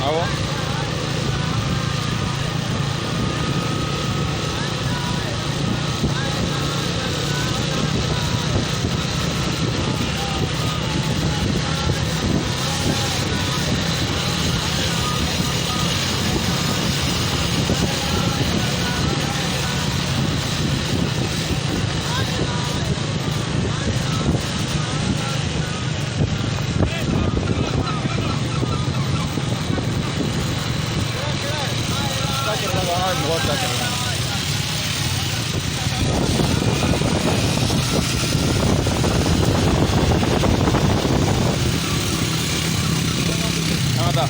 Awɔ. Mɔgɔ ta kɛrɛ la. An ka taa.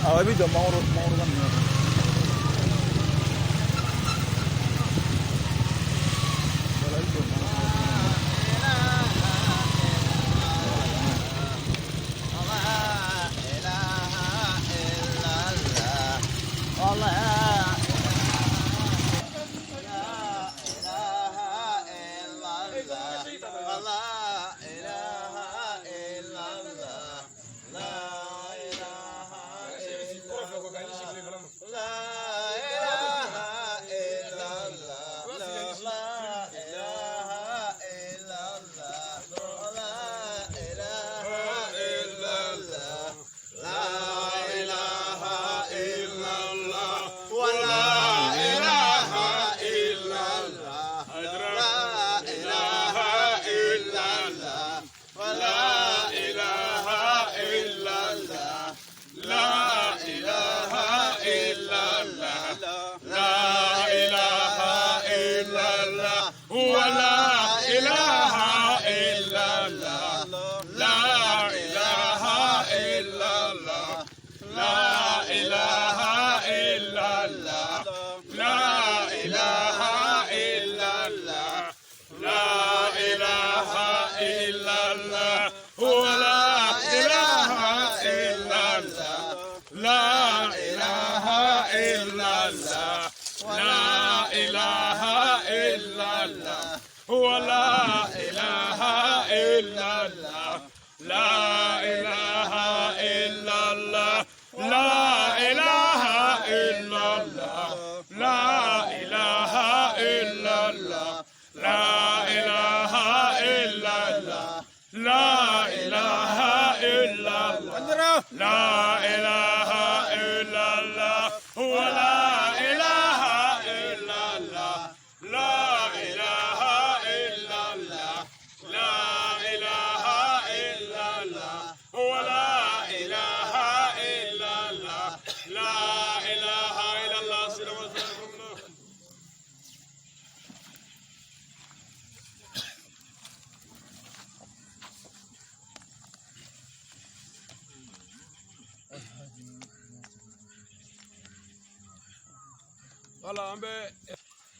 Awɔ, i bɛ jɔ mangoro mangoro ka ninnu na. Voilà, i bɛ jɔ mangoro.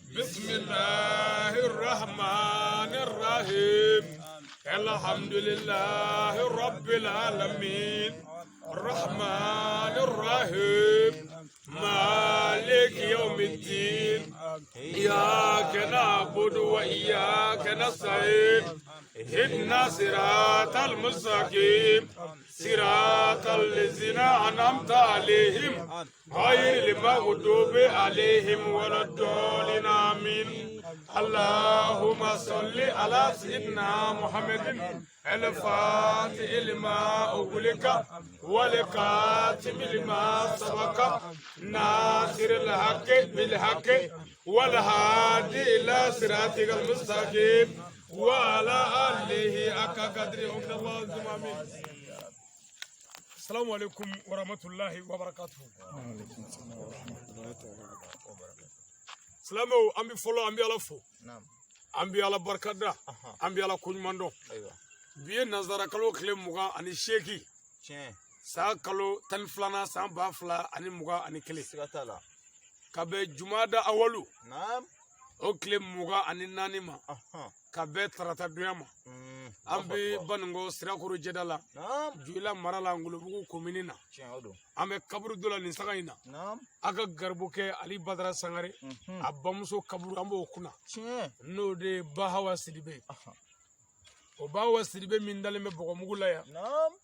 Bismillahirrahmanirrahim. Alhamdulillahi Rabbil Alamin. Rahmanirrahim. Maliki yawmiddin. Iyyaka na'budu wa iyyaka nasta'in. اهدنا صراط المستقيم صراط الذين أنعمت عليهم غير المغضوب عليهم ولا الضالين آمين. اللهم صل على سيدنا محمد الفاتح لما أغلق والخاتم لما سبق ناصر الحق بالحق والهادي إلى صراطك المستقيم وعلى آله حق قدره ومقداره. آمين. السلام عليكم ورحمة الله وبركاته. Silamɛw, an bɛ fɔlɔ, an bɛ Ala fo, an bɛ Ala barikada, an bɛ Ala koɲuman dɔn. Bi ye nanzara kalo tile 28, san kalo 12nan, san 2021, ka bɛn jumada awalu o tile 24 ma, ka bɛn tarata donya ma. An bɛ Baninko Sirakoro jɛda la, Joyila mara la, Ngolobugu komini na. An bɛ kaburudo la nin saga in na. A ka garibukɛ Ali Badara Sangare, a bamuso kaburu, an b'o kunna, n'o de ye Bahawa Sidibe. O Bahawa Sidibe min dalen bɛ bɔgɔmugu la yan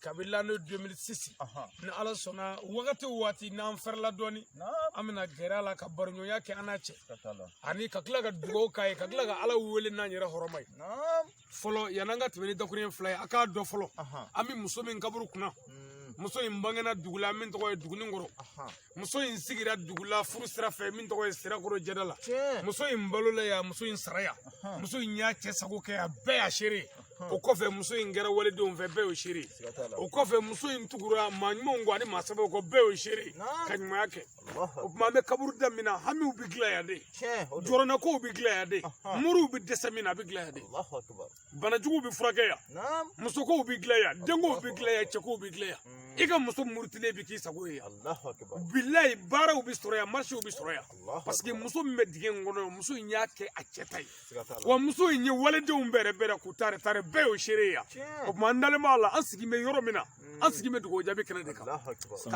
kabi l'année 2006. Ni Ala sɔnna, wagati o waati n'an fɛrɛla dɔɔni, an bɛna gɛrɛ a la ka baroɲɔgɔnya kɛ an n'a cɛ, ani ka tila ka dugawu k'a ye, ka tila ka Ala wele n'an yɛrɛ hɔrɔma ye. Fɔlɔ, yan'an ka tɛmɛ ni dakuruɲɛ fila ye, a k'a dɔn fɔlɔ, an bɛ muso min kaburu kunna, muso in bangena dugu la min tɔgɔ ye Duguninkɔrɔ. Muso in sigira dugu la furu sira fɛ min tɔgɔ ye Sirakoro jɛda la. Muso in balola yan, muso in sara yan, muso in y'a cɛ sago kɛ, a bɛɛ y'a seere ye. O kɔfɛ, muso in kɛra walidenw fɛ, bɛɛ y'o seere ye. O kɔfɛ, muso in tugura maa ɲumanw kɔ ani maa sɛbɛw kɔ, bɛɛ y'o seere ye ka ɲumanya kɛ. O tuma, an bɛ kaburu da min na, hamiw bɛ dilan yan de, jɔrɔnakow bɛ dilan yan de, moriw bɛ dɛsɛ min na, a bɛ dilan yan de, banajuguw bɛ furakɛ yan, musokow bɛ dilan yan, denkow bɛ dilan yan, cɛkow bɛ dilan yan. I ka muso murutilen bɛ k'i sago ye yan. Bilayi, baaraw bɛ sɔrɔ yan, marisiw bɛ sɔrɔ yan, parce que muso min bɛ dingɛ in kɔnɔ, muso in y'a kɛ a cɛ ta ye. Wa muso in ye waledenw bɛɛ yɛrɛ k'u tare tare, bɛɛ y'o seere ye yan. O tuma, an dalen b'a la, an sigi bɛ yɔrɔ min na, an sigi bɛ dugawu jaabi kɛnɛ de kan, ka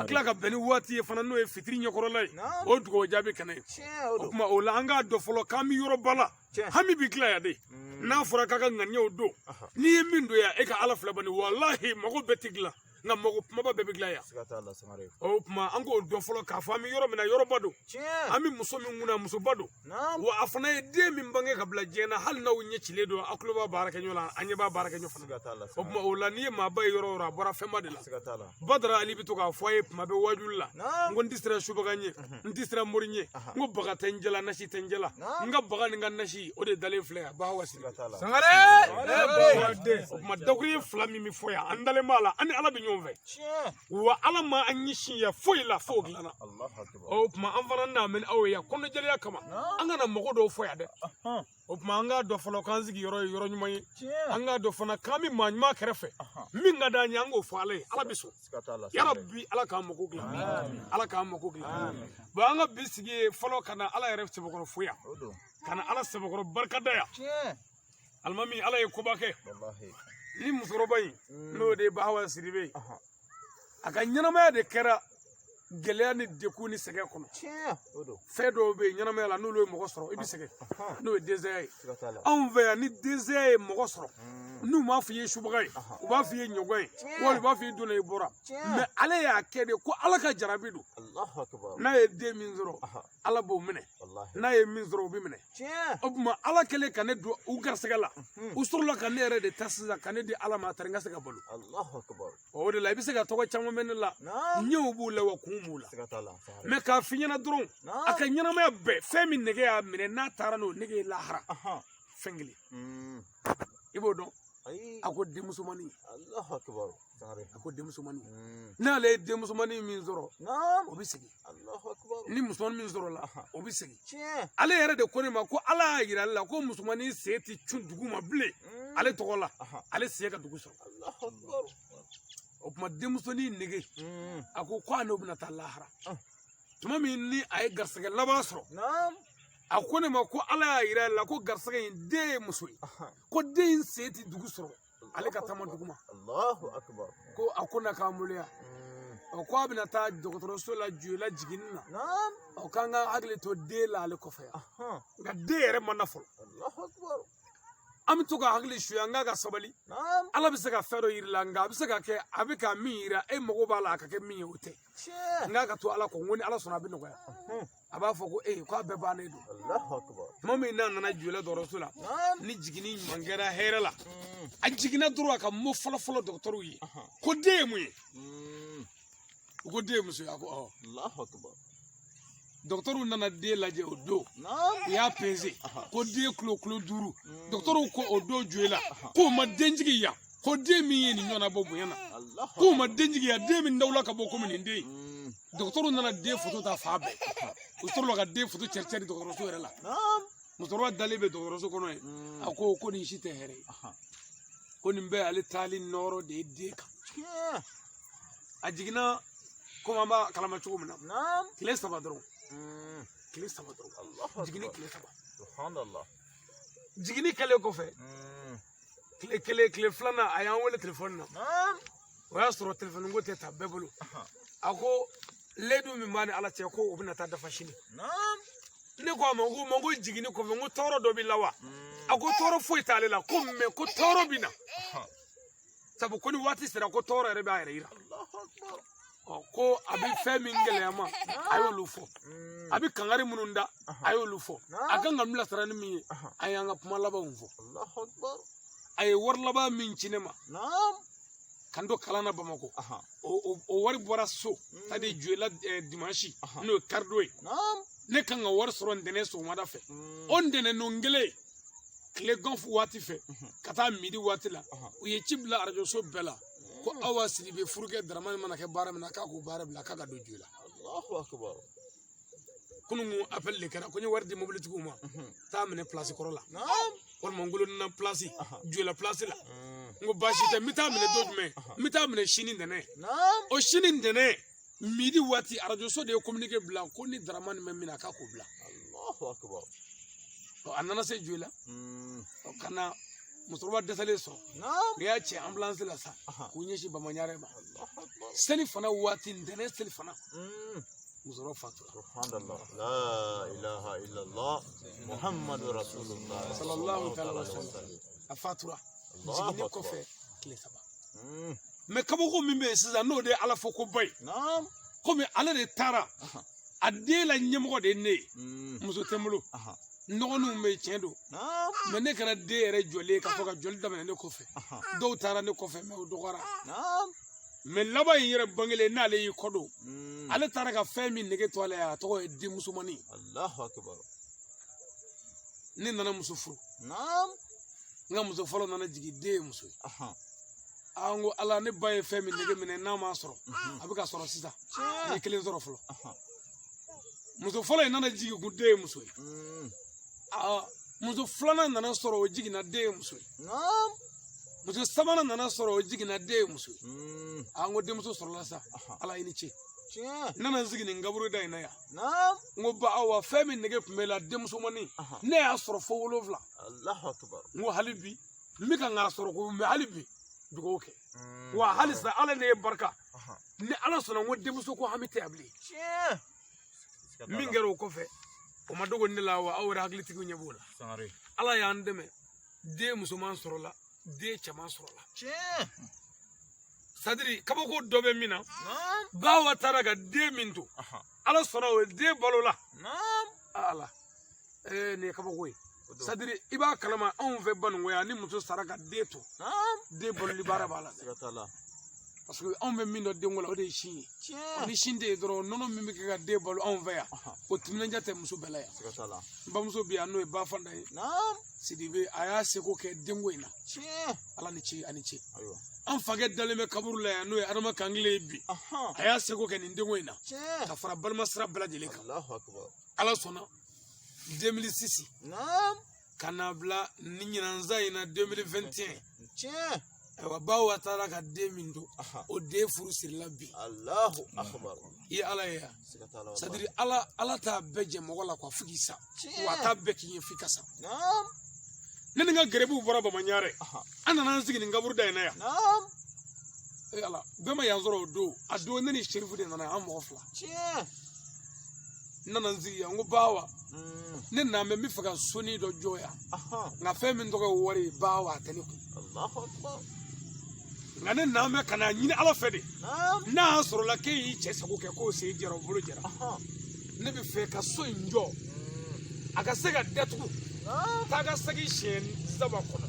tila ka bɛn ni waati ye fana, n'o ye fitiri ɲɛkɔrɔla ye, o ye dugawu jaabi kɛnɛ ye. O tuma, o la, an k'a dɔn fɔlɔ k'an bɛ yɔrɔba la, hami bɛ tila yan de. N'a fɔra k'a ka ŋaniyaw don, n'i ye min don yan, e ka Ala filɛ bani, walahi, mago bɛɛ tɛ dilan, nka mago kumaba bɛɛ bɛ dilan yan. O tuma, an k'o dɔn fɔlɔ k'a fɔ an bɛ yɔrɔ min na, yɔrɔba don. An bɛ muso min kunna, musoba don. Wa a fana ye den min bange ka bila diɲɛ na, hali n'aw ɲɛ cilen don, aw tulo b'a baarakɛɲɔgɔn la, an ɲɛ b'a baarakɛɲɔgɔn fana. O tuma, o la, n'i ye maaba ye yɔrɔ o yɔrɔ, a bɔra fɛnba de la. Badara Ali bɛ to k'a fɔ a ye tuma bɛɛ wajuli la, n ko n tɛ siran subaga ɲɛ, n tɛ siran mori ɲɛ, n ko baga tɛ n jɛla, nasi tɛ n jɛla, n ka baga ni n ka nasi, o de dalen filɛ yan, Bahawa Sidibe Sangare. O tuma, dakuruɲɛ fila min bɛ fɔ yan, an dalen b'a la, an ni Ala bɛ ɲɔgɔn fɛ. Wa Ala ma an ɲɛsin yan foyi la fo dilanna. O tuma, an fana n'a mɛn aw ye yan kɔnɔjɛlenya kama, an kana mɔgɔ dɔw fɔ yan dɛ. O tuma, an k'a dɔn fɔlɔ k'an sigi yɔrɔ ye yɔrɔ ɲuman ye. An k'a dɔn fana k'an bɛ maa ɲuman kɛrɛfɛ min ka d'an ye, an k'o fɔ Ala ye, Ala bɛ sɔn. Yarabi, Ala k'an mako dilan, Ala k'an mako dilan. Bon, an ka bi sigi ye fɔlɔ ka na Ala yɛrɛ sɛbɛkɔrɔ fo yan, ka na Ala sɛbɛkɔrɔ barikada yan. Alimami, Ala ye koba kɛ ni musokɔrɔba in, n'o de ye Bahawa Sidibe ye. A ka ɲɛnamaya de kɛra gɛlɛya ni degun ni sɛgɛn kɔnɔ. Fɛn dɔw bɛ yen ɲɛnamaya la, n'olu ye mɔgɔ sɔrɔ, i bɛ sɛgɛn, n'o ye dɛsɛya ye. Anw fɛ yan, ni dɛsɛya ye mɔgɔ sɔrɔ, n'u m'a fɔ i ye subaga ye, u b'a fɔ i ye ɲɔgɔn ye, walima u b'a fɔ i donna i bɔra. Mɛ ale y'a kɛ de ko Ala ka jarabi don. N'a ye den min sɔrɔ, Ala b'o minɛ, n'a ye min sɔrɔ, o bɛ minɛ. O tuma, Ala kɛlen ka ne don u garisɛgɛ la, u sɔrɔla ka ne yɛrɛ de ta sisan ka ne di Ala ma, a taara n ka se ka balo. O de la, i bɛ se ka tɔgɔ caman mɛn ne la, ɲɛw b'u la wa kun b'u la. Mɛ k'a f'i ɲɛna dɔrɔn, a ka ɲɛnamaya bɛɛ, fɛn min nege y'a minɛ, n'a taara n'o nege ye lahara, fɛn kelen, i b'o dɔn. A ko denmusomanin, a ko denmusomanin, n'ale ye denmusomanin min sɔrɔ, o bɛ segin. Ni musomanin min sɔrɔla, o bɛ segin. Ale yɛrɛ de ko ne ma ko Ala y'a yira ale la ko musomanin sen tɛ cun dugu ma bilen ale tɔgɔ la, ale sen ka dugu sɔrɔ. O tuma, denmusonin nege, a ko ko a n'o bɛna taa lahara. Tuma min ni a ye garisɛgɛ laban sɔrɔ, a ko ne ma ko Ala y'a yira ale la ko garisɛgɛ in den ye muso ye, ko den in sen tɛ dugu sɔrɔ, ale ka taama dugu ma. Ko a ko na k'an maloya, ɔ ko a bɛna taa dɔgɔtɔrɔso la Joyila jiginni na, ɔ k'an ka hakili to den la ale kɔfɛ yan. Nka den yɛrɛ ma na fɔlɔ. An bɛ to ka hakili suya n k'a ka sabali. Ala bɛ se ka fɛn dɔ yir'i la, nka a bɛ se ka kɛ a bɛ ka min yira e mago b'a la a ka kɛ min ye o tɛ. N k'a ka to Ala kɔ, n ko ni Ala sɔnna a bɛ nɔgɔya. A b'a fɔ ko ee k'a bɛɛ bannen don. Tuma min n'a nana Joyila dɔgɔtɔrɔso la, ni jiginni ɲuman kɛra hɛrɛ la, a jiginna dɔrɔn a ka mot fɔlɔ fɔlɔ dɔgɔtɔrɔw ye ko den ye mun ye? U ko den ye muso ye. A ko ɔhɔ. Dɔgɔtɔrɔw nana den lajɛ o don, u y'a peze ko den kilo 5. Dɔgɔtɔrɔw ko o don Joyila k'o ma den jigin yan, ko den min ye nin ɲɔgɔnna bɔ bonya na, k'o ma den jigin yan, den min dawula ka bɔ komi nin den. Dɔgɔtɔrɔw nana den foto ta fan bɛɛ, u sɔrɔla ka den foto cɛri cɛri dɔgɔtɔrɔso yɛrɛ la. Musokɔrɔba dalen bɛ dɔgɔtɔrɔso kɔnɔ yen, a ko ko nin si tɛ hɛrɛ ye, ko nin bɛɛ ale taali nɔɔrɔ de ye den kan. A jiginna komi an b'a kalama cogo min na, tile 3 dɔrɔn, tile 3 dɔrɔn, jiginni tile 3. Jiginni kɛlen kɔfɛ, tile 1 tile 2nan a y'an wele telefɔni na. O y'a sɔrɔ telefɔni ko tɛ ta bɛɛ bolo. A ko ledu min b'a ni Ala cɛ ko o bɛna taa dafa sini. Ne ko a ma ko ko jiginni kɔfɛ n ko tɔɔrɔ dɔ b'i la wa? A ko tɔɔrɔ foyi t'ale la, ko mɛ ko tɔɔrɔ bɛ na. Sabu ko ni waati sera ko tɔɔrɔ yɛrɛ b'a yɛrɛ yira. Ko a bɛ fɛn min gɛlɛya ma a y'olu fɔ, a bɛ kangari minnu da a y'olu fɔ, a kan ka bilasira ni min ye a y'an ka kuma labanw fɔ. A ye wari laban min ci ne ma ka n to kalan na Bamakɔ, o wari bɔra so c'est-à-dire Joyila dimanche n'o ye karidon ye, ne kan ka wari sɔrɔ ntɛnɛn sɔgɔmada fɛ. O ntɛnɛn don kelen tile ganfu waati fɛ ka taa midi waati la, u ye ci bila arajoso bɛɛ la ko Awa Sidibe furukɛ Daramani mana kɛ baara min na k'a k'o baara bila k'a ka don Joyila. Kunun appel de kɛra ko n ye wari di mobilitigiw ma, taa minɛ place kɔrɔ la walima n golonina place Joyila place la. N ko baasi tɛ, n bɛ taa minɛ don jumɛn? N bɛ taa minɛ sini ntɛnɛn. O sini ntɛnɛn midi waati arajoso de ye communiqué bila ko ni Daramani bɛ min na k'a k'o bila. A nana se Joyila ka na musokɔrɔba dɛsɛlen sɔrɔ, u y'a cɛ ambulance la sa k'u ɲɛsin Bamaɲarɛ ma. Seli fana waati ntɛnɛn seli fana musokɔrɔba fatura. Subhanallah, la ilaha illallah Muhammadu rasulullah sallallahu ta'ala wa sallam. A fatura jiginni kɔfɛ tile 3. Mɛ kabako min bɛ yen sisan n'o de ye Ala fɔ ko ba ye, komi ale de taara a den la ɲɛmɔgɔ de ye ne ye, muso tɛ n bolo, n dɔgɔninw bɛ yen tiɲɛ don, mɛ ne kɛra den yɛrɛ jɔlen ye k'a fɔ ka jɔli daminɛ ne kɔfɛ. Dɔw taara ne kɔfɛ mɛ o dɔgɔyara. Mɛ laban in yɛrɛ bangelen n'ale y'i kɔ don, ale taara ka fɛn min nege to ale la, a tɔgɔ ye denmusomanin. Ne nana muso furu, n ka muso fɔlɔ nana jigin, den ye muso ye. A n ko Ala, ne ba ye fɛn min nege minɛ n'a m'a sɔrɔ, a bɛ ka sɔrɔ sisan, n ye kelen sɔrɔ fɔlɔ. Muso fɔlɔ in nana jigin kun, den ye muso ye. Muso filanan nana sɔrɔ, o jiginna, den ye muso ye. Muso sabanan nana sɔrɔ, o jiginna, den ye muso ye. A n ko denmuso sɔrɔla sa, Ala i ni ce. N nana n sigi nin kaburu da in na yan. N ko ba Awa, fɛn min nege tun bɛ la denmusomanin, ne y'a sɔrɔ fo 7. N ko hali bi n bɛ ka n k'a sɔrɔ ko mɛ hali bi dugawu kɛ. Wa halisa Ala ne ye barika, ni Ala sɔnna n ko denmuso ko hami tɛ yan bilen. Min kɛra o kɔfɛ o ma dogo ne la, wa aw yɛrɛ hakilitigiw ɲɛ b'o la. Ala y'an dɛmɛ, den musoman sɔrɔla, den cɛman sɔrɔla. C'est-à-dire kabako dɔ bɛ min na, Bawa taara ka den min to, Ala sɔnna o den balola. Ala nin ye kabako ye. C'est-à-dire i b'a kalama anw fɛ Baninko yan, ni muso sara ka den to, den baloli baara b'a la. Parce que anw bɛ min dɔn denko la, o de ye sin ye. Ni sin tɛ yen dɔrɔn, nɔnɔ min bɛ kɛ ka den balo anw fɛ yan, o timinandiya tɛ muso bɛɛ la yan. N bamuso bɛ yan n'o ye Bafanda ye, Sidibe, a y'a seko kɛ denko in na. Ala ni ce, ani ce. An fakɛ dalen bɛ kaburu la yan n'o ye Adama Kankile ye bi, a y'a seko kɛ nin denko in na ka fara balima sira bɛɛ lajɛlen kan. Ala sɔnna 2006 ka na bila ni ɲinansa in na 2021. Ayiwa Bawa taara ka den min to, o den furu sirila bi. I ye Ala ye yan. C'est-à-dire Ala t'a bɛɛ jɛ mɔgɔ la quoi, fo k'i sa. Wa a t'a bɛɛ k'i ye f'i ka sa. Ne ni n ka gɛrɛbuw bɔra Bamaɲarɛ, an nana an sigi nin kaburu da in na yan. Ee Ala, bɛɛ ma yan sɔrɔ o don. A don ne ni Serifu de nana yan, an mɔgɔ 2. N nana n sigi yan, n ko bawa, ne nana mɛ n bɛ fɛ ka sonin dɔ jɔ yan, nka fɛn min tɔgɔ ye wari ye, bawa, a tɛ ne kun. Nka ne nana mɛ ka na ɲini Ala fɛ de, n'a y'a sɔrɔ la k'e y'i cɛ sago kɛ, k'o sen jɛra, o bolo jɛra, ne bɛ fɛ ka so in jɔ, a ka se ka datugu, taa ka segin siɲɛ 3 kɔnɔ,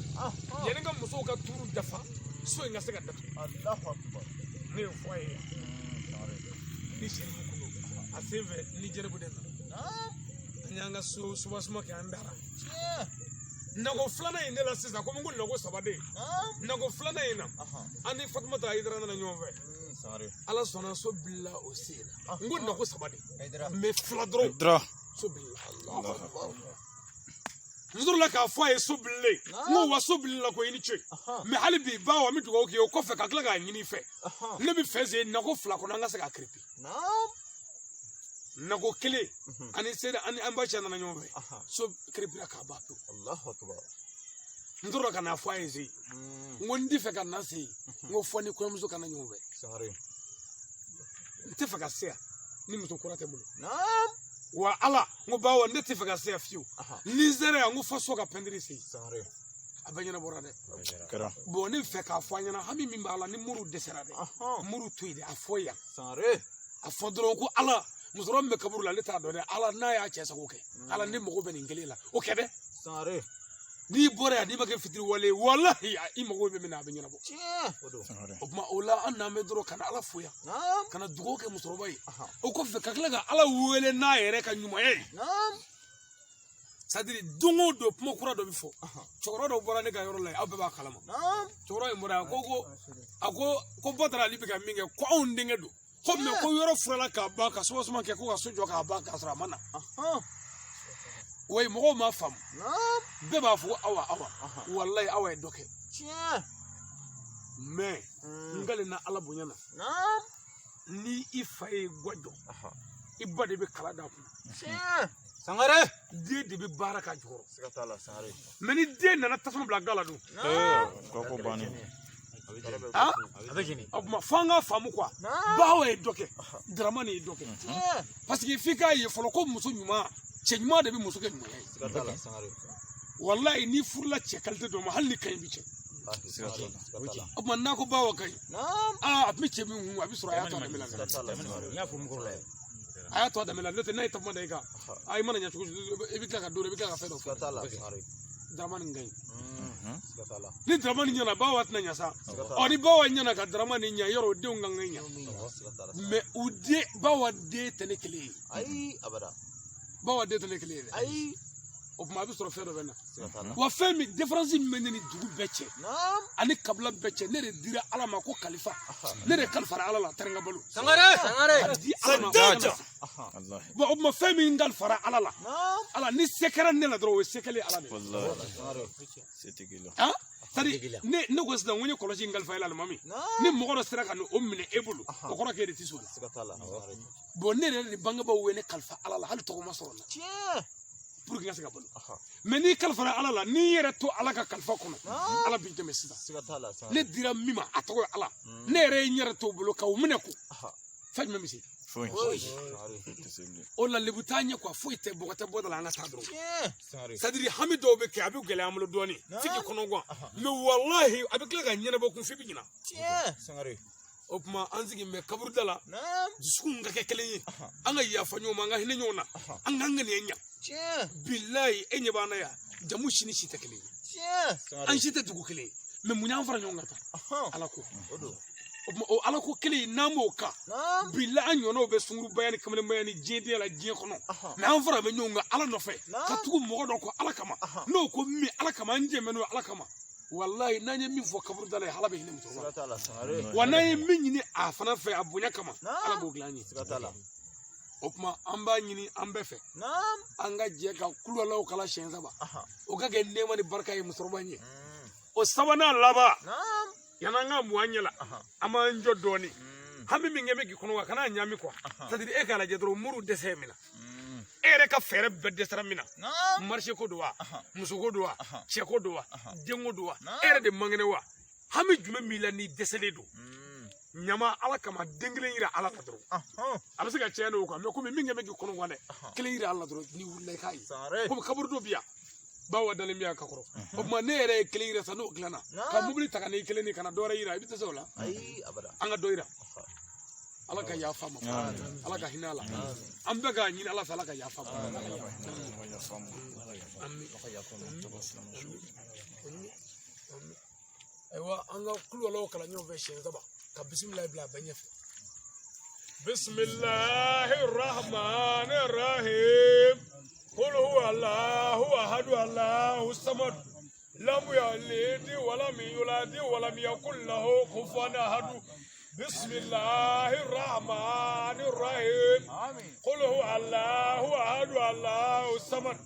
yanni ka musow ka turu dafa, so in ka se ka datugu. Ne y'o fɔ a ye yan ni sɛrifu kun don, a sen fɛ ni jɛnɛbu de nana, an y'an ka so soubassement kɛ, an dara. Nago filanan in de la sisan, komi n ko nago 3 de ye, nago filanan in na, an ni Fatumata Hayidara nana ɲɔgɔn fɛ, Ala sɔnna, so bilila o sen na. N ko nago 3 de, mɛ 2 dɔrɔn, so bilila. N sɔrɔla k'a fɔ a ye so bililen, n ko wa so bilila ko i ni ce, mɛ hali bi bawa, n bɛ dugawu k'i ye o kɔfɛ ka tila k'a ɲini i fɛ, ne bɛ fɛ se nago 2 kɔnɔ, an ka se k'a kiripin. Nago 1 ani seri ani an ba cɛ nana ɲɔgɔn fɛ, so kiripira k'a ban pewu. N tora ka n'a fɔ a ye se, n ko n tɛ fɛ ka na se, n ko fɔ ni kɔɲɔmuso ka na ɲɔgɔn fɛ, n tɛ fɛ ka se yan ni muso kura tɛ n bolo. Wa Ala, n ko bawa, ne tɛ fɛ ka se yan fiyewu, ni n sera yan, n ko fɔ so ka pɛntiri se, a bɛɛ ɲɛnabɔra dɛ. Bɔn, ne bɛ fɛ k'a fɔ a ɲɛna, hami min b'a la, ni muru dɛsɛra dɛ, muru to yen dɛ, a fɔ yan, a fɔ dɔrɔn ko Ala, musokɔrɔba min bɛ kaburu la, ale t'a dɔn dɛ, Ala n'a y'a cɛ sago kɛ, Ala ne mago bɛ nin kelen la, o kɛ dɛ. N'i bɔra yan, n'i ma kɛ fitiriwale ye, walahi i mago bɛ min na, a bɛ ɲɛnabɔ. O tuma o la, an n'an bɛ dɔrɔn ka na Ala fo yan, ka na dugawu kɛ musokɔrɔba ye, o kɔfɛ ka tila ka Ala wele n'a yɛrɛ ka ɲumanya ye. C'est-à-dire don o don kuma kura dɔ bɛ fɔ. Cɛkɔrɔba dɔ bɔra ne ka yɔrɔ la yen, aw bɛɛ b'a kalama. Cɛkɔrɔba in bɔra yan, ko Badara Ali bɛ ka min kɛ, ko anw denkɛ don, ko mɛ ko yɔrɔ furala k'a ban, ka soubassement kɛ, ko ka so jɔ k'a ban, k'a sɔrɔ a ma na. Wa mɔgɔw m'a faamu, bɛɛ b'a fɔ ko awa awa, walayi awa ye dɔ kɛ. Mɛ n kalenna Ala bonya na, ni i fa ye gwa jɔ, i ba de bɛ kala d'a kunna. Sangare, den de bɛ baara k'a jukɔrɔ. Mɛ ni den nana tasuma bila ga la dun, o tuma f'an ka faamu quoi, bawo ye dɔ kɛ, Dramani ye dɔ kɛ, parce que f'i k'a ye fɔlɔ ko muso ɲuman, cɛ ɲuman de bɛ muso kɛ ɲumanya ye. Walayi n'i furula cɛ qualité dɔ ma, hali ni kaɲi bi cɛ. O tuma n'a ko bawo ka ɲi, aa a tun bɛ cɛ min kun, a bɛ sɔrɔ a y'a to a danbe la. A y'a to a danbe la, n'o tɛ n'a ye takuma da i kan, a i mana ɲɛ cogo cogo, i bɛ tila ka don, i bɛ tila ka fɛn dɔ fɔ. Dramani ka ɲi. Ni Dramani ɲɛna, bawa tɛna ɲɛ sa. Ɔ ni bawa ɲɛna ka Dramani ɲɛ, yɔrɔ o denw kan ka ɲɛ. Mɛ u den, bawa den tɛ ne kelen ye. Bawa den tɛ ne kelen ye dɛ. O tuma a bɛ sɔrɔ fɛn dɔ bɛ na. Wa fɛn min différence min bɛ ne ni dugu bɛɛ cɛ, ani kabila bɛɛ cɛ, ne de dira Ala ma ko kalifa. Ne de kalifara Ala la, taara n ka balo. Sangare. A di Ala ma. Bon, o tuma fɛn min kalifara Ala la, Ala ni se kɛra ne la dɔrɔn, o ye se kɛlen Ala de ye. Han? C'est-à-dire, ne ko sisan, n ko n ye kɔlɔsi in kalifa e la, alimami. Ni mɔgɔ dɔ sera ka o minɛ e bolo, o kɔrɔ k'e de tɛ s'o la. Bon, ne yɛrɛ de bangebaaw ye ne kalifa Ala la, hali tɔgɔ ma sɔrɔ n na. Pour que n ka se ka balo. Mɛ n'i kalifara Ala la, n'i yɛrɛ to Ala ka kalifa kɔnɔ, Ala b'i dɛmɛ sisan. Ne dira min ma, a tɔgɔ ye Ala. Ne yɛrɛ ye n yɛrɛ t'o bolo k'o minɛ ko. Fɛn jumɛn bɛ se? O la lebu t'a ɲɛ quoi, foyi tɛ, bɔgɔ tɛ bɔ da la, an ka taa dɔrɔn. C'est-à-dire hami dɔw bɛ kɛ, a bɛ gɛlɛya an bolo dɔɔnin, f'i k'i kɔnɔ gan. Mɛ walahi a bɛ tila ka ɲɛnabɔ kun f'i bɛ ɲina. O tuma an sigi bɛ kaburuda la, dusukun ka kɛ kelen ye, an ka yafa ɲɔgɔn ma, an ka hinɛ ɲɔgɔn na, an k'an ŋaniya ɲa. Bilayi e ɲɛ b'an na yan, jamu si ni si tɛ kelen ye, an si tɛ dugu kelen ye, mɛ mun y'an fara ɲɔgɔn kan tan? Ala ko. O tuma o Ala ko kelen in, n'an b'o kan, bilayi an ɲɔgɔnnaw bɛ sunkurubaya ni kamalenbaya ni diɲɛdenya la diɲɛ kɔnɔ, mɛ an fara bɛ ɲɔgɔn kan Ala nɔfɛ, ka tugu mɔgɔ dɔ kɔ Ala kama, n'o ko min Ala kama, an jɛn bɛ n'o ye Ala kama. Walayi n'an ye min fɔ kaburuda la, Ala bɛ hinɛ musokɔrɔba la. Wa n'an ye min ɲini a fana fɛ a bonya kama, Ala b'o dilan an ye. O tuma an b'a ɲini an bɛɛ fɛ, an ka jɛ ka kulalaw kala siɲɛ 3, o ka kɛ nɛɛma ni barika ye musokɔrɔba ɲɛ. O sabanan laban, yan'an ka mun an ɲɛ la, an b'an jɔ dɔɔnin. Hami min kɛ bɛ k'i kɔnɔ, wa kana ɲami quoi. C'est-à-dire e k'a lajɛ dɔrɔn, muru dɛsɛ ye min na, e yɛrɛ ka fɛɛrɛ bɛɛ dɛsɛra min na, marché ko don wa, muso ko don wa, cɛ ko don wa, den ko don wa, e yɛrɛ de man kɛnɛ wa, hami jumɛn b'i la n'i dɛsɛlen don? Ɲama ala kama den kelen yira ala la dɔrɔn. A bɛ se ka tiɲɛ don o kan mɛ komi min kɛ bɛ k'i kɔnɔ gan dɛ. Kelen yira ala la dɔrɔn n'i wulila i k'a ye. Komi kaburu dɔ bɛ yan. Bawa dalen bɛ yan ka kɔrɔ. O tuma ne yɛrɛ ye kelen yira sa n'o dilanna. Ka mobili ta ka n'i kelen ni ka na dɔ wɛrɛ yira i bɛ dɛsɛ o la. An ka dɔ yira. Ala ka yafa ma. Ala ka hinɛ a la. An bɛɛ k'a ɲini ala fɛ ala ka yafa ma. Ayiwa an ka kulubaliw kalan ɲɔgɔn fɛ siɲɛ saba ka bisimilahi bila a bɛɛ ɲɛfɛ. Bisimilahi rahmani rahim. Qul huwa Allahu ahadu Allahu samad. Lam yalid wa lam yulad wa lam yakul lahu kufuwan ahad. Bismillahi rahmani rahim. Qul huwa Allahu ahadu Allahu samad.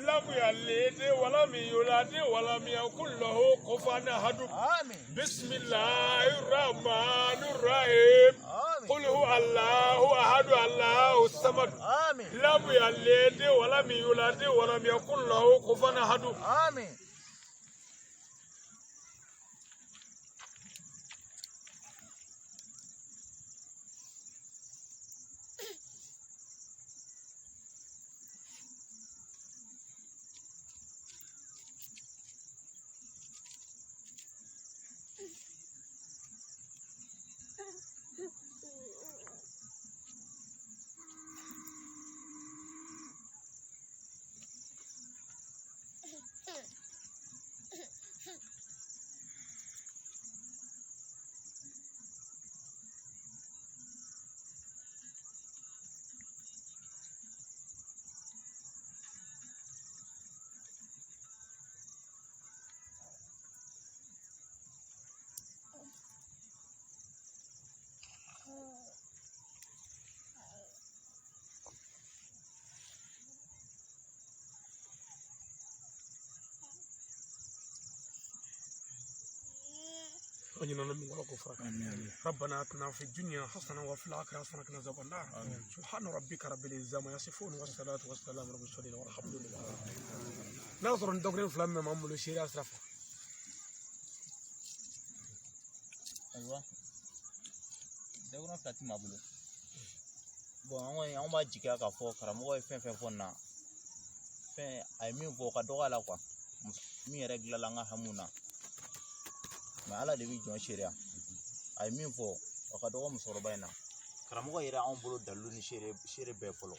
Lam yalid wa lam yulad wa lam yakul lahu kufuwan ahad. Bismillahi rahmani rahim. Qul huwa Allahu ahadu Allahu samad. Lam yalid wa lam yulad wa lam yakul lahu kufuwan ahad. Amin. ربنا اتنا في الدنيا حسنه وفي الاخره حسنه وقنا عذاب النار. سبحان ربك رب العزه عما يصفون والصلاه والسلام على المرسلين والحمد لله. ناظر ندوغرين فلان ما عملوا شيء اسرف. Ayiwa dawuran fila ti maa bolo. Bɔn an kɔni an b'a jigiya k'a fɔ karamɔgɔ ye fɛn fɛn fɔ nin na, fɛn a ye min fɔ o ka dɔgɔ a la kuwa, min yɛrɛ dilanla an ka hamiw na. Mɛ ala de bɛ jɔn seereya. A ye min fɔ o ka dɔgɔ musokɔrɔba in na. Karamɔgɔ yɛrɛ anw bolo dalilu ni seere bɛɛ fɔlɔ.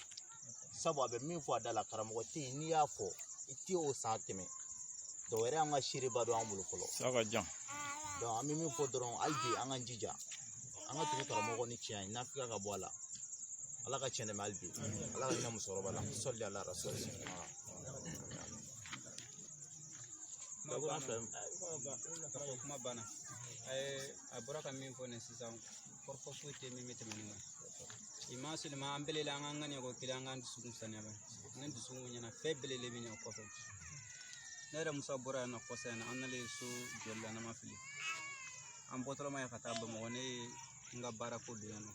Sabu a bɛ min fɔ a da la karamɔgɔ tɛ yen n'i y'a fɔ i tɛ o san tɛmɛ. Donc o yɛrɛ y'an ka seereba dɔ an bolo fɔlɔ. Sa ka jan. Donc an bɛ min fɔ dɔrɔn hali bi an k'an jija. An ka tugu karamɔgɔ ni tiɲɛ ye n'an fika ka bɔ a la. Ala ka tiɲɛ dɛmɛ hali bi. Ala ka hinɛ musokɔrɔba la. Sɔli ala rasuli. Kuma banna. A bɔra ka min fɔ nin sisan kɔrɔfɔ foyi tɛ min bɛ tɛmɛ nin kan. I ma seulement an belele an k'an ŋaniya ko kelen an k'an dusukun saniya ba. Ni dusukun ɲɛna fɛn belele bɛ ɲɛ o kɔfɛ. Ne yɛrɛ Musa bɔra yan nɔ kɔsa in na an nalen so jɔli la n'an ma fili. An bɔtɔla ma ye ka taa Bamakɔ ne ye n ka baara ko don yan nɔ.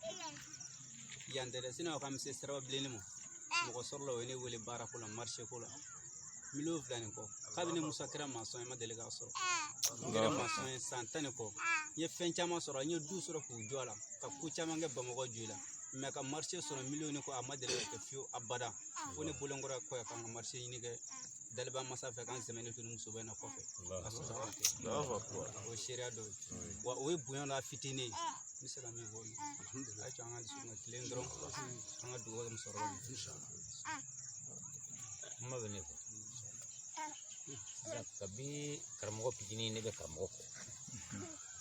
Yan tɛ dɛ sinɔn k'an bɛ se siraba bilenni ma. Mɔgɔ sɔrɔla o ye ne wele baara ko la marché ko la. 2,2 millions kɔ. Kabini Musa kɛra masɔn ye ma deli k'a sɔrɔ. N kɛra masɔn ye san 10 ni kɔ. N ye fɛn caman sɔrɔ, n ye du sɔrɔ k'u jɔ a la, ka ko caman kɛ Bamakɔ jɔ la. Mɛ ka marché sɔrɔ miliyɔn ni kɔ a ma deli ka kɛ fiyewu abada. Fo ne bolonkɔrɔ kɔ yan k'an ka marché ɲini kɛ daliba masa fɛ k'an sɛmɛ ne to ni musoba in na kɔfɛ. Ka sɔrɔ ka kɛ. O ye seereya dɔ ye. Wa o ye bonya dɔ fitinin ye. N bɛ se ka min fɔ o ye. Alhamdulilayi, a to an ka dusukun ka tilen dɔrɔn an ka dugawu kɛ musokɔrɔba ye. Kuma bɛ ne fɔ. Sisan kabi karamɔgɔ fitinin ne bɛ karamɔgɔ kɔ.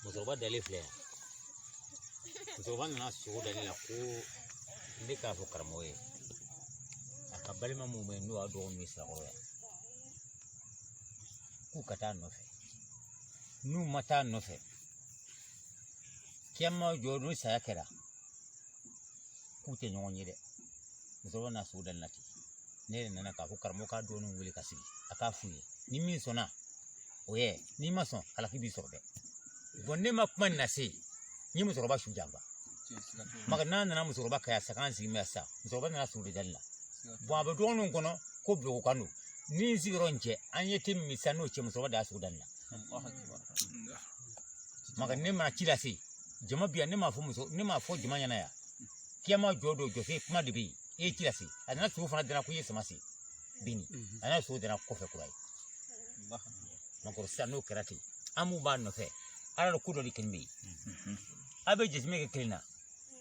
Musokɔrɔba dalen filɛ yan. Musokɔrɔba nana sogo da ne la ko ne k'a fɔ karamɔgɔ ye. A ka balima mun bɛ yen n'o y'a dɔgɔninw ye Sirakɔrɔ yan. K'u ka taa nɔfɛ. N'u ma taa nɔfɛ, kiyama jɔ n'o saya kɛra, k'u tɛ ɲɔgɔn ye dɛ. Musokɔrɔba nana sogo da ne la ten. Ne yɛrɛ nana k'a fɔ karamɔgɔ k'a dɔgɔninw wele ka sigi a k'a f'u ye ni min sɔnna o ye n'i ma sɔn halaki b'i sɔrɔ dɛ. Bɔn ne ma kuma nin lase n ye musokɔrɔba su janfa. Maka n'a nana musokɔrɔba ka yan sa k'an sigi bɛ sa musokɔrɔba nana sogo de da ne la. Bɔn a bɛ dɔgɔninw kɔnɔ ko biloko kan don ni n sigiyɔrɔ in cɛ an ye te min sa n'o cɛ musokɔrɔba de y'a sogo da ne la. Maka ne mana ci lase Jama bi yan, ne m'a fɔ muso, ne m'a fɔ jama ɲɛna yan. Kiyama jɔ don jɔsen kuma de bɛ yen. E ye ci lase. A nana sogo fana dara ko i ye sama se. Bini. A nana sogo dara kɔfɛ kura ye. Makɔrɔ sisan n'o kɛra ten, an mun b'a nɔfɛ, ala la ko dɔ de kɛlen bɛ yen. A bɛ jateminɛ kɛ kelen na.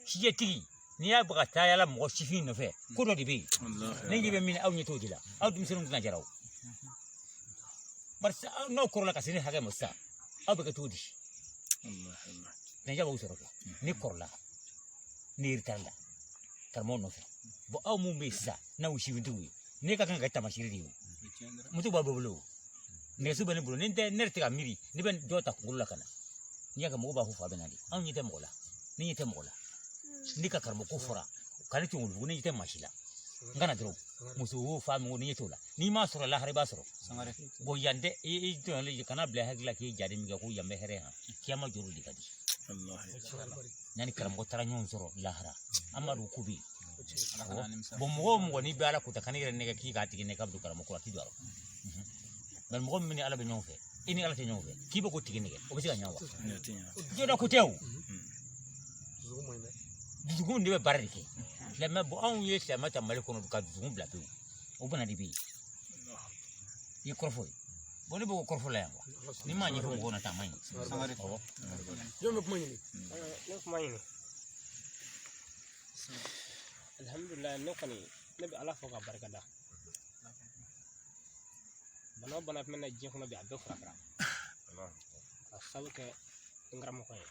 Sijɛtigi, n'i y'a bɔ ka taa yala mɔgɔ sifin nɔfɛ, ko dɔ de bɛ yen. Ne ɲɛ bɛ min na, aw ɲɛ t'o de la. Aw denmisɛnninw tɛna jara o. Barisa n'aw kɔrɔla ka se ne hakɛ ma sisan, aw bɛ kɛ cogo di? Nɛgɛ b'aw sɔrɔ kɛ. Ne kɔrɔla, ne yɛrɛ la karamɔgɔ nɔfɛ. Bɔn aw mun bɛ yen sisan, n'aw sifintigiw ye, ne ka kan ka kɛ taamasiyɛn de ye o. Moto b'a bolo o. Nɛgɛso bɛ ne bolo, ne tɛ ne yɛrɛ tɛ ka miiri, ne bɛ dɔ ta kunkolo la ka na. N'i y'a kɛ mɔgɔw b'a fɔ fa bɛ na de. Anw ɲɛ tɛ mɔgɔ la, ne ɲɛ tɛ mɔgɔ la. Ne ka karamɔgɔ ko fɔra, ka ne to wulufugu, ne ɲɛ tɛ maa si la. N kana dɔrɔn, muso wo fa min ko ne ɲɛ t'o la. N'i m'a sɔrɔ lahara i b'a sɔrɔ. Bɔn yan tɛ, i tɔɲɔlen kana bila hakili la k'i jaabi min kɛ ko yan bɛ hɛrɛ han. Kiyama jɔrɔ de ka di. N'a ni karamɔgɔ taara ɲɔgɔn sɔrɔ lahara, an b'a dɔn ko bɛ yen. Bɔn mɔgɔ o mɔgɔ n'i bɛ ala ko ta, kan'i yɛrɛ nɛgɛ k'i k'a tigi nɛgɛ k'a bɛ don karamɔgɔ la, a t'i don a rɔ. Bari mɔgɔ min ni ala bɛ ɲɔgɔn fɛ, i ni ala tɛ ɲɔgɔn fɛ, k'i bɛ k'o tigi nɛgɛ, o bɛ se ka ɲɛ wa? Jɔda ko tɛ o. Dusukun de bɛ baara de kɛ. Silamɛ bɔn anw ye silamɛ ta Mali kɔnɔ ka dusukun bila pewu. O bana de bɛ yen. I ye kɔrɔfɔ ye. Bɔn ne bɛ k'o kɔrɔfɔ la yan wa? Ni m'a ɲɛfɔ mɔgɔw na taa a man ɲi. Awɔ. Jɔn bɛ kuma ɲini? Ne kuma ɲini. Alhamdulilayi, ne kɔni ne bɛ ala fo ka barika da. Bana o bana tun bɛ na diɲɛ kɔnɔ bi, a bɛɛ furakɛra. Ka sabu kɛ n karamɔgɔ ye.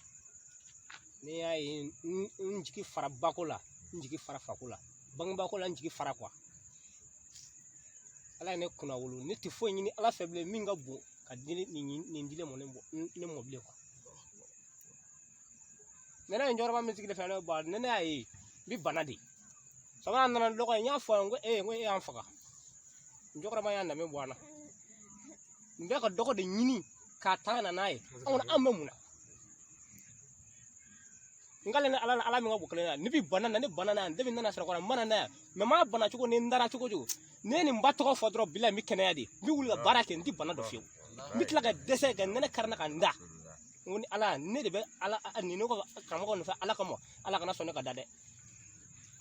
N'i y'a ye n jigi fara bako la, n jigi fara fako la, bangebako la, n jigi fara kuwa. Ala ye ne kunna wolo, ne tɛ foyi ɲini ala fɛ bilen min ka bon ka di nin dilen mɔ ne mɔ bilen kuwa. Ne ye cɛkɔrɔba min sigilen filɛ ne bɔ, ne y'a ye n bɛ bana de. Sabanan nana dɔgɔ ye, n y'a fɔ a ye n ko ee, n ko e y'an faga. N cɛkɔrɔba y'a danbe bɔ an na. N bɛ ka dɔgɔ de ɲini k'a ta ka na n'a ye. Anw an bɛ mun na? N k'ale ni ala la, ala min ka bon kelen na, ne bi bana na, ne bana na yan, depuis n nana sɔrɔ kɔnɔ, n bana na yan, mɛ n m'a bana cogo ni n dara cogo cogo. Ne ye nin ba tɔgɔ fɔ dɔrɔn, bila n bɛ kɛnɛya de, n bɛ wuli ka baara kɛ, n tɛ bana dɔ fiyewu. N bɛ tila ka dɛsɛ ka nɛnɛ kari n na ka n da. N ko ni ala, ne de bɛ ala nin ne ka karamɔgɔ nɔfɛ ala kama, ala kana sɔn ne ka da dɛ.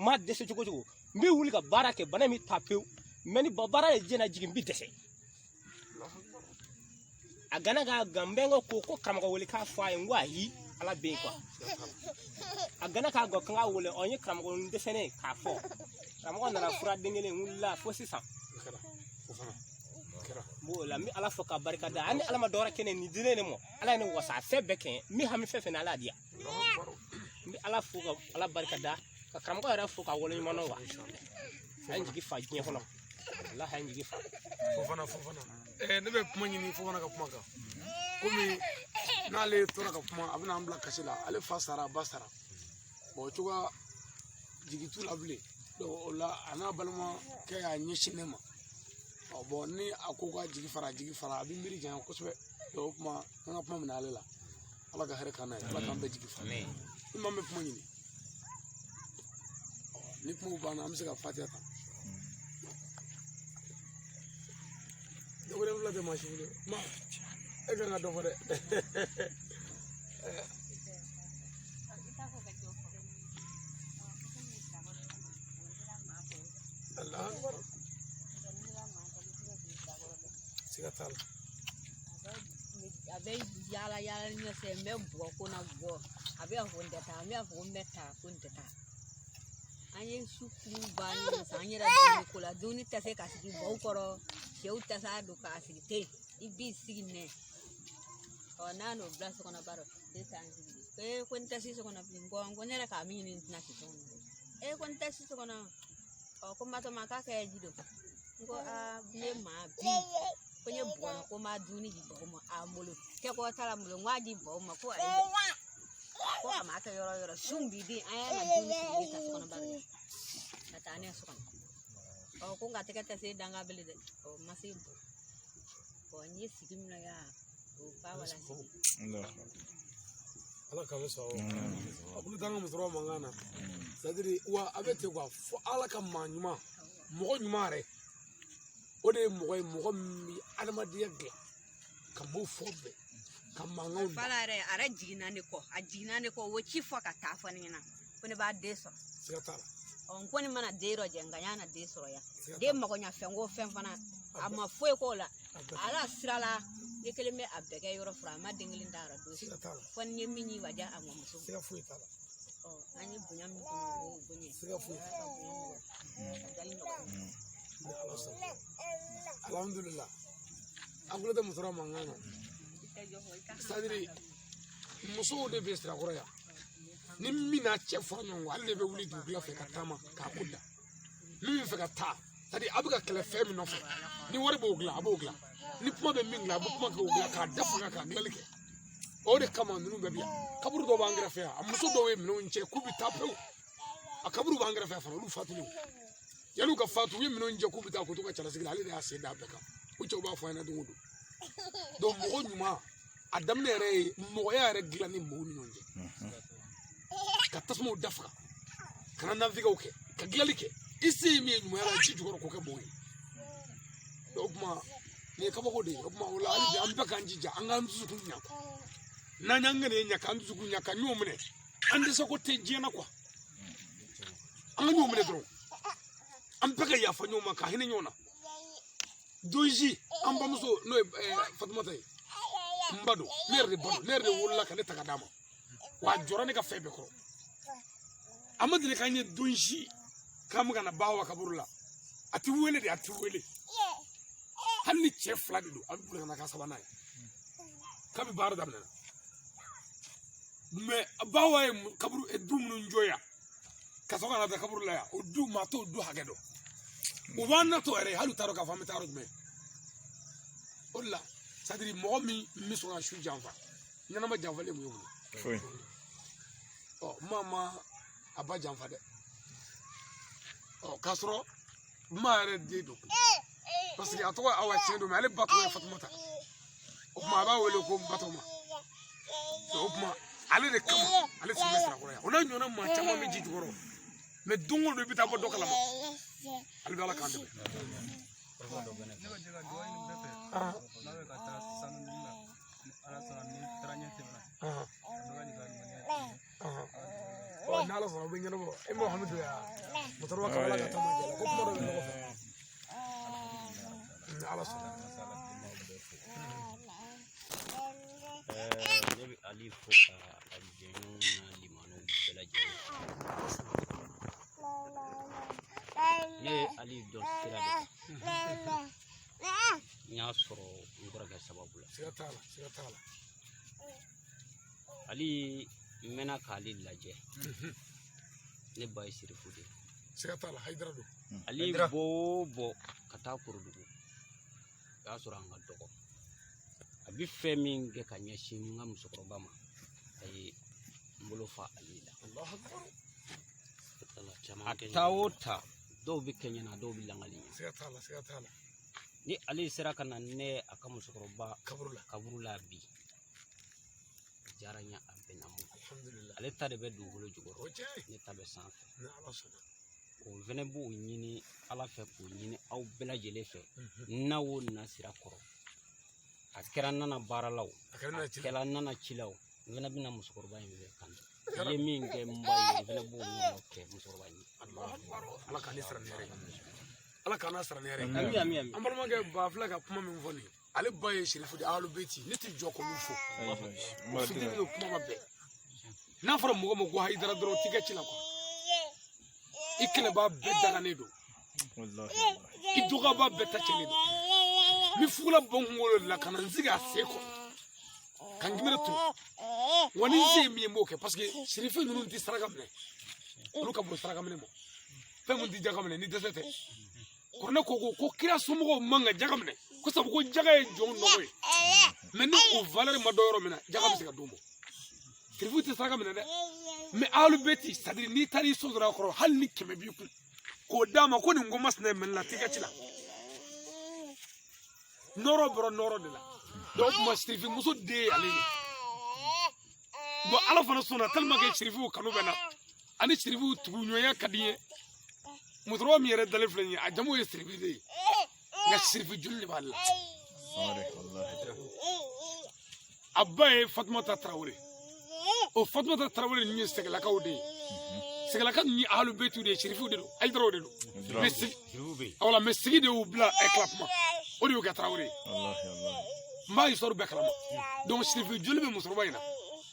N m'a dɛsɛ cogo cogo, n bɛ wuli ka baara kɛ, bana in bɛ taa pewu. Mɛ ni baara ye diɲɛ jigin, n bɛ dɛsɛ. A gana ka gan, n bɛ n ka ko karamɔgɔ wele k'a fɔ a ye, n ko ayi, ala bɛ yen kuwa. A gana k'a gan, kan k'a wele, ɔ n ye karamɔgɔ n dɛsɛlen k'a fɔ. Karamɔgɔ nana fura den kelen, n wulila fo sisan. N b'o la, n bɛ ala fo ka barika da. Hali ni ala ma dɔwɛrɛ kɛ ne nin dilen ne ma, ala ye ne wasa a fɛn bɛɛ kɛ n bɛ hami fɛn fɛn na, ala y'a di yan. N bɛ ala fo ka ala barika da, ka karamɔgɔ yɛrɛ fo ka waleɲuman dɔn wa. A ye n jigi fa diɲɛ kɔnɔ. Walahi a ye n jigi fa. Fofana, Fofana. Ne bɛ kuma ɲini Fofana ka kuma kan. Komi n'ale tora ka kuma, a bɛna an bila kasi la. Ale fa sara, a ba sara. Bon, o cogoya jigi t'u la bilen. Donc o la a n'a balimakɛ y'a ɲɛsin ne ma. Ɔ bɔn ni a ko k'a jigi fara, a jigi fara, a bɛ miiri janya kosɛbɛ. Donc o kuma an ka kuma minɛ ale la. Ala ka hɛrɛ k'an n'a ye, Ala k'an bɛɛ jigi fara. Ni maa min bɛ kuma ɲini, ni kumaw banna, an bɛ se ka fatiya ta. Dɔgɔden fila tɛ maa si bolo. Ma e kan ka dɔ fɔ dɛ. Allahu akbar. Siga t'a la. A bɛ yaala yaala ni ɲɔgɔn cɛ, n bɛ bugɔ ko na bugɔ, a bɛ fɔ n tɛ taa, n bɛ fɔ n bɛ taa ko n tɛ taa. An ye su kuru bannen sisan, an yɛrɛ dumuni ko la, dumuni tɛ se ka sigi baw kɔrɔ, sɛw tɛ se a don k'a sigi ten, i b'i sigi mɛ. Ɔ n'a n'o bila so kɔnɔ baro, ne t'an sigi de. Ee ko n tɛ si so kɔnɔ bilen, ko ne yɛrɛ k'a min ɲini n tɛna si so kɔnɔ. Ee ko n tɛ si so kɔnɔ. Ɔ ko matɔma k'a kɛ ji don. N ko aa ne ma bi ko n ye bugɔ ko n ma dumuni di baw ma a n bolo kɛ ko t'a la n bolo, n k'a di baw ma ko ayi ko a ma kɛ yɔrɔ yɔrɔ sun b'i den, an y'a na dumuni sigi ta so kɔnɔ baro ka taa ne so kɔnɔ. Ɔ ko nka tɛgɛ tɛ se danga bele dɛ, ɔ ma se bɔ. Ɔ n ye sigi min na yan, o ba wala sigi. Ala k'an sɔn a bolo t'an ka musokɔrɔba mankan na. C'est à dire wa a bɛ ten quoi, fo ala ka maa ɲuman, mɔgɔ ɲuman yɛrɛ, o de ye mɔgɔ ye, mɔgɔ min bɛ adamadenya dilan ka m'o fɔ bɛɛ. Ka mankanw da. Fala yɛrɛ a yɛrɛ jiginna ne kɔ, a jiginna ne kɔ, o ci fɔ ka taa fɔ ne ɲɛna ko ne b'a den sɔrɔ. Siga t'a la. Ɔ n kɔni mana den dɔ jɛ, nka n y'a na den sɔrɔ yan. Den mago ɲa fɛn ko fɛn fana a ma foyi k'o la. Ala sira la ne kelen bɛ a bɛɛ kɛ yɔrɔ fura, a ma den kelen d'a yɔrɔ don si. Siga t'a la. Fɔ ni n ye min ɲini ka di a mɔmuso ma. Siga foyi t'a la. Ɔ an ye bonya min kɔnɔ, o y'o bonya ye. Siga foyi t'a la. Ala ka bonya nɔgɔya, ka dali nɔgɔya. Ni Ala sɔnna. Alhamdulillah. An kulo tɛ musɔrɔ mankan na. C'est-à-dire musow de bɛ Sirakɔrɔ yan. Ni min n'a cɛ fɔra ɲɔgɔn kɔ, ale de bɛ wuli dugukila fɛ ka taama k'a ko da. Min bɛ fɛ ka taa, c'est-à-dire a bɛ ka kɛlɛ fɛn min nɔfɛ, ni wari b'o dilan, a b'o dilan. Ni kuma bɛ min dilan, a bɛ kuma k'o dilan k'a da faga k'a dilanli kɛ. O de kama ninnu bɛɛ bɛ yan. Kaburu dɔw b'an kɛrɛfɛ yan, a muso dɔw ye minɛnw cɛ k'u bɛ taa pewu. A kaburu b'an kɛrɛfɛ yan fana, olu fatulen. Yan'u ka fatu, u ye minɛnw cɛ k'u bɛ taa k'u to ka cɛlasigi la, ale de y'a sen da a bɛɛ kan. U cɛw b'a fɔ an ɲɛna don o don. Donc mɔgɔ ɲuman, a daminɛ yɛrɛ ye mɔgɔya yɛrɛ dilanni mɔgɔw ni ɲɔgɔn cɛ. Ka tasumaw dafaga, ka na nafigiw kɛ, ka dilanli kɛ. I se ye min ye ɲumanya la, ji jukɔrɔ k'o kɛ bon ye. O tuma nin ye kabako de ye. O tuma o la hali bi an bɛɛ k'an jija, an k'an dusukun ɲa kuwa. N'an y'an ŋaniya ɲa, k'an dusukun ɲa, ka ɲɔgɔn minɛ, an dɛsɛ ko tɛ diɲɛ na kuwa. An ka ɲɔgɔn minɛ dɔrɔn. An bɛɛ ka yafa ɲɔgɔn ma, ka hinɛ ɲɔgɔn na. Donji an bamuso n'o ye Fatumata ye, n ba don, ne yɛrɛ de ba don, ne yɛrɛ de wolola ka ne ta ka d'a ma. Wa a jɔra ne ka fɛn bɛɛ kɔrɔ. A ma deli k'an ye donji k'an bɛ ka na Bawa kaburu la. A ti wele de, a ti wele. Hali ni cɛ fila de don, a bɛ boli ka na k'a sabanan ye. Kabi baara daminɛna. Mais Bawa ye kaburu du minnu jɔ yan, ka sɔrɔ ka na taa kaburu la yan, o du maa t'o du hakɛ dɔn. U b'an natɔ yɛrɛ, hali u t'a dɔn k'a fɔ an bɛ taa yɔrɔ jumɛn. O de la, c'est-à-dire mɔgɔ min bɛ sɔn ka su janfa, ɲɛnama janfalen mun ye mun ye? Ɔ maa ma a ba janfa dɛ. Ɔ k'a sɔrɔ maa yɛrɛ den don. Parce que a tɔgɔ ye Awa tiɲɛ don, mais ale ba tɔgɔ ye Fatumata. O tuma a b'a wele ko Batɔma. O tuma ale de kama ale sigi bɛ Sirakɔrɔ yan. O n'a ɲɔgɔnna maa caman bɛ ji jukɔrɔ. Mais don o don i bɛ taa bɔ dɔ kalama. Ale bɛ Ala k'an dɛmɛ. Ɔ n'Ala sɔnna o bɛ ɲɛnabɔ. E ma hami don yan. Musokɔrɔba kabala ka taa ma jɛ la ko kuma dɔ bɛ ɲɔgɔn fɛ. Ni Ala sɔnna. Ne bɛ Ali fo ka a jɛɲɔgɔnw n'a limanaw bɛɛ lajɛlen fo. Ne ye Ali dɔn sira de kan. N y'a sɔrɔ n kɔrɔkɛ sababu la. Siga t'a la, siga t'a la. Ali n mɛnna k'ale lajɛ. Ne ba ye Sirifu de ye. Siga t'a la, Hayidara don. Ali bɔ o bɔ ka taa Korodugu, o y'a sɔrɔ an ka dɔgɔ. A bɛ fɛn min kɛ ka ɲɛsin n ka musokɔrɔba ma, a ye n bolo fa Ale la. A taa o ta, dɔw bɛ kɛ ɲɛna, dɔw bɛ langali ɲɛ. Siga t'a la, siga t'a la. Ni Ale sera ka na ne a ka musokɔrɔba kaburu la bi, a diyara n ye, a bɛnna n ma. Alhamdulillah. Ale ta de bɛ dugukolo jukɔrɔ, ne ta bɛ sanfɛ. Ni Ala sɔnna. O fɛnɛ b'o ɲini Ala fɛ, k'o ɲini aw bɛɛ lajɛlen fɛ. N'a o na sira kɔrɔ, a kɛra nana baara la o, a kɛra nana ci la o, n fɛnɛ bɛna musokɔrɔba in fɛ kan. I ye min kɛ n ba ye, n fɛnɛ b'o ɲɔgɔn kɛ musokɔrɔba in ye. Ala k'an ni sara ni hɛrɛ ye. Ala k'an n'a sara ni hɛrɛ ye. Ami ami ami. An balimakɛ ba filɛ ka kuma min fɔ nin ye, ale ba ye Sirifu de ye, Alu Beti. Ne tɛ jɔ k'olu fo. O fitinin don, kuma ma bɛn. N'a fɔra mɔgɔ ma ko Hayidara dɔrɔn, t'i ka ci la kuwa. I kɛlɛbaa bɛɛ daganen don. I dɔgɔba bɛɛ ta cɛnnen don. N bɛ fugula bɔ n kunkolo de la ka na n sigi a sen kɔrɔ. Ka n kimere turu. Wa ni n se ye min ye n b'o kɛ parce que Sirifu ninnu tɛ saraka minɛ. Olu ka bon saraka minɛ ma. Fɛn min tɛ jaga minɛ ni dɛsɛ tɛ. Kuranɛ ko kira somɔgɔw man ka jaga minɛ. Ko sabu ko jaga ye jɔn nɔgɔ ye. Mais ni o valeur ma dɔn yɔrɔ min na, jaga bɛ se ka d'o ma. Sirifu tɛ saraka minɛ dɛ. Mais Alu Beti, c'est à dire n'i taara i so dɔrɔn a kɔrɔ, hali ni 100 b'i kun, k'o d'a ma ko nin ko masina ye mɛnɛ la, t'i ka ci la. Nɔrɔ bɔra nɔrɔ de la. Donc o tuma Sirifu muso den ye ale ye. Bon Ala fana sɔnna tellement que Sirifuw kanu bɛ n na. Ani Sirifuw tuguɲɔgɔnya ka di n ye. Musokɔrɔba min yɛrɛ dalen filɛ nin ye, a jamu ye Sirifu de ye. Nka Sirifu joli de b'ale la. A ba ye Fatumata Tarawele. O Fatumata Tarawele ninnu ye sɛgɛlakaw de ye. Sɛgɛlaka ninnu ye ahalu betiw de ye, sirifuw de don, ayidaraw de don. Mais sigi, wala mais sigi de y'u bila éclatement. O de y'u kɛ Tarawele ye. N b'a histoire bɛɛ kalama. Donc sirifu joli bɛ musokɔrɔba in na.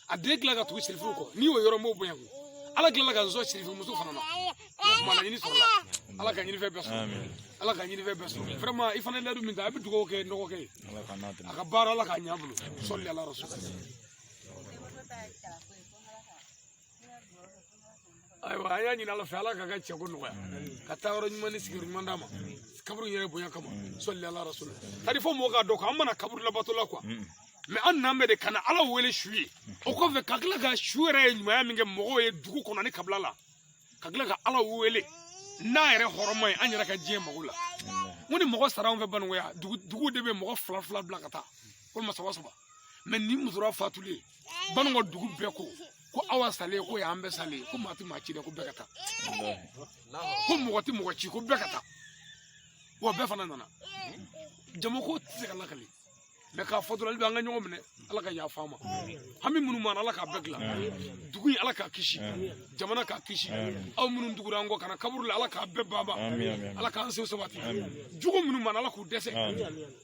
A den tila ka tugu sirifuw kɔ. N'i y'o yɔrɔ n b'o bonya kun. Ala tilala ka n sɔn sirifu muso fana na. O kuma laɲini sɔrɔla. Ala ka ɲinifɛn bɛɛ sɔrɔ. Ala ka ɲinifɛn bɛɛ sɔrɔ. Vraiment i fana ye layidu min ta, a bɛ dugawu kɛ dɔgɔkɛ ye. A ka baara Ala k'a ɲɛ a bolo. Sɔli ala rasul. Ayiwa an y'a ɲini Ala fɛ Ala k'a ka cɛko nɔgɔya. Ka taa yɔrɔ ɲuman ni sigiyɔrɔ ɲuman d'a ma. Kaburu yɛrɛ bonya kama. Sɔli ala rasul. Tari fo mɔgɔw k'a dɔn ko an mana kaburu labato la quoi. Mais an n'an bɛ de ka na Ala wele su ye. O kɔfɛ ka tila ka su yɛrɛ ye ɲumanya min kɛ mɔgɔw ye dugu kɔnɔ ani kabila la. Ka tila ka Ala wele n'a yɛrɛ hɔrɔnma ye an yɛrɛ ka diɲɛ mago la. N ko ni mɔgɔ sara anw fɛ Banikɔya, dugu de bɛ mɔgɔ fila fila bila ka taa walima saba saba. Mais ni musokɔrɔba fatulen Banikɔ dugu bɛɛ ko ko awa salen ko y'an bɛɛ salen ko maa tɛ maa ci dɛ ko bɛɛ ka taa. Ko mɔgɔ tɛ mɔgɔ ci ko bɛɛ ka taa. Wa bɛɛ fana nana. Jama ko tɛ se ka lakali. Mais k'a fɔ dɔrɔn hali bi an ka ɲɔgɔn minɛ Ala ka yafa an ma. Hami minnu b'an na Ala k'a bɛɛ dilan. Dugu in Ala k'a kisi. Jamana k'a kisi. Aw minnu tugura an kɔ ka na kaburu la Ala k'a bɛɛ banba. Ala k'an sen sabati. Jugu minnu b'an na Ala k'u dɛsɛ.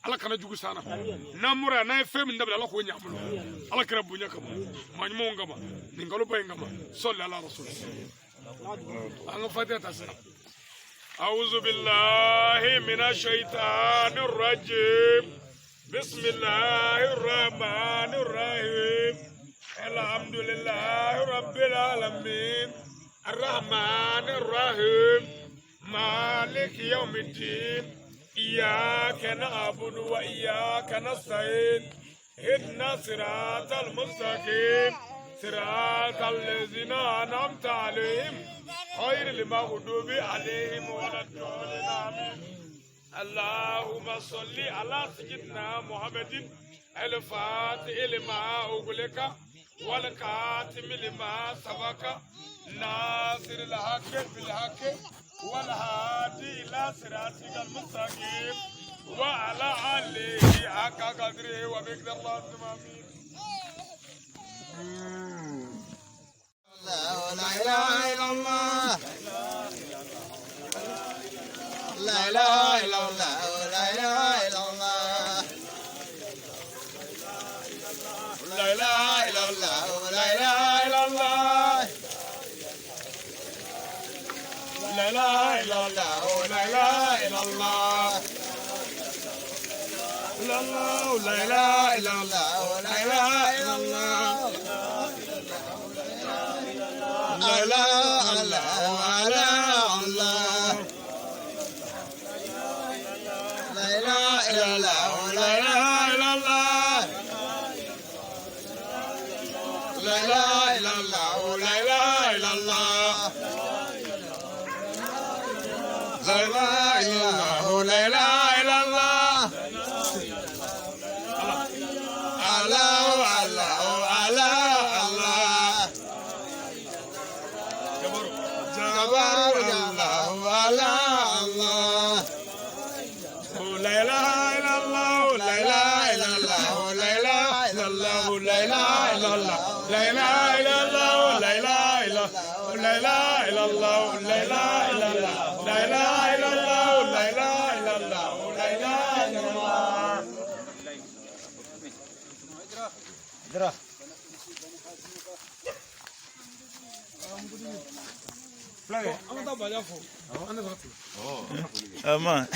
Ala kana jugu s'an na. N'an bɔra yan n'an ye fɛn min daminɛ Ala k'o ɲɛ an bolo. Ala kɛra bonya kama. Maa ɲumanw kama. Nin kaloba in kama. Sɔli ala rasul. An ka fatiha ta sisan. أعوذ بالله من الشيطان الرجيم. بسم الله الرحمن الرحيم. الحمد لله رب العالمين. الرحمن الرحيم. مالك يوم الدين. إياك نعبد وإياك نستعين. اهدنا الصراط المستقيم. صراط الذين أنعمت عليهم غير المغضوب عليهم ولا الضالين. آمين. اللهم صل على سيدنا محمد الفاتح لما أغلق والكاتم لما سبق ناصر الحق بالحق والهادي إلى صراطك المستقيم وعلى آله حق قدره ومقداره العظيم. آمين. لا إله إلا الله. لا إله إلا الله. لا إله إلا الله. لا إله إلا الله. لا إله إلا الله. لا إله إلا الله. لا إله إلا الله. لا إله إلا الله. لا إله إلا الله. لا إله إلا الله. لا إله إلا الله. لا إله إلا الله. لا إله إلا الله. لا إله إلا الله. لا إله إلا الله. لا إله إلا الله. الله الله الله الله. جبار الله الله الله. لا إله إلا الله. لا إله إلا الله. لا إله إلا الله. لا إله إلا الله. لا إله إلا الله. لا إله إلا الله. لا إله إلا الله. لا إله إلا الله. لا إله إلا الله. لا إله إلا الله. لا إله إلا الله. Ama.